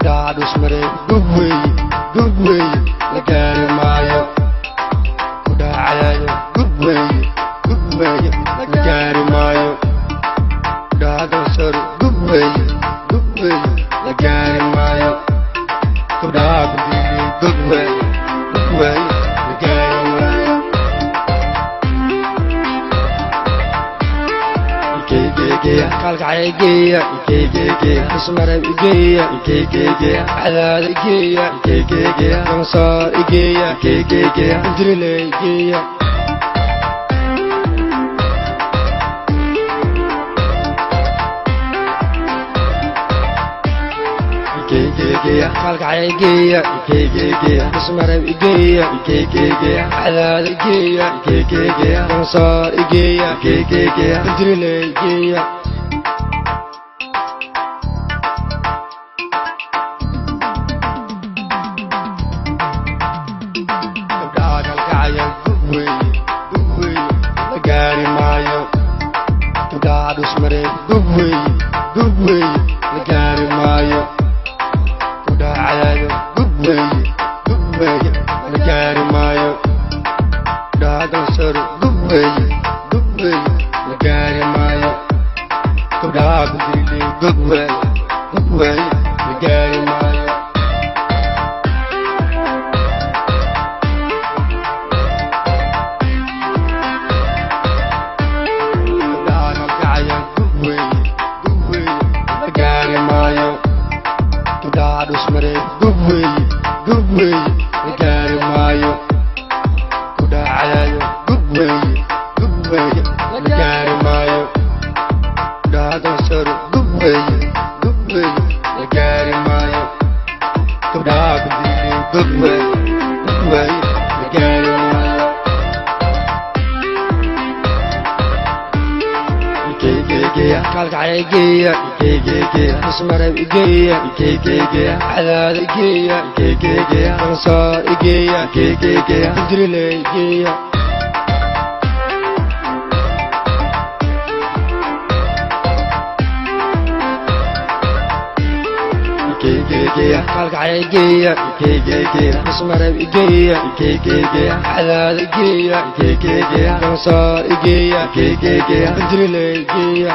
Gabdhaha Dhusmare gub weeye, gub weeye, la gaari maayo. Gabdhaha Cadaado gub weeye, gub weeye, la gaari maayo. Gabdhaha Galsoor gub weeye, gub weeye, la gaari maayo. Gabdhaha Bandiidley gub weeye, gub weeye, la gaari maayo. Kalkacyo igeeya, Dhusmare igeeya, Cadaado igeeya, Galsoor igeeya, Bandiidley igeeya. Kalkacyo igeeya, Dhusmare igeeya, Cadaado igeeya, Galsoor igeeya, Bandiidley igeeya. Gabdhaha Kalkacyo gub weeye, gub weeye, la gaari maayo. Gabdhaha Dhusmare gub weeye, gub weeye, la gaari maayo. Gabdhaha Cadaado gub weeye, gub weeye, la gaari maayo. Gabdhaha Galsoor gub weeye, gub weeye, la gaari maayo. Gabdhaha Bandiidley gub weeye, gub weeye, la gaari maayo. Gabdhaha Kalkacyo gub weeye, gub weeye, la gaari maayo. Gabdhaha Dhusmare gub weeye, gub weeye, la gaari maayo. Gabdhaha Cadaado gub weeye, gub weeye, la gaari maayo. Gabdhaha Galsoor gub weeye, gub weeye, la gaari maayo. Gabdhaha Bandiidley gub weeye, gub weeye, la gaari maayo. Kalkacyo igeeya, Dhusmare igeeya, Cadaado igeeya, Galsoor igeeya, Bandiidley igeeya. Kalkacyo igeeya, Dhusmare igeeya, Cadaado igeeya, Galsoor igeeya, Bandiidley igeeya.